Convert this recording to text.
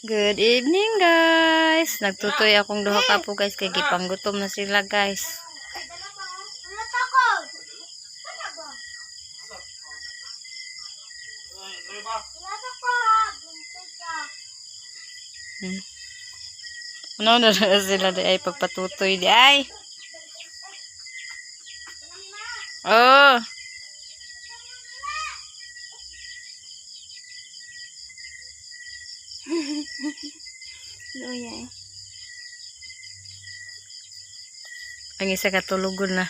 Good evening, guys. Nagtutoy akong duha ka apo, guys, kay gipanggutom na sila, guys. Ano na sila di ay pagpatutoy di ay. Oh. Luya eh. Ang isa ka tulugon na.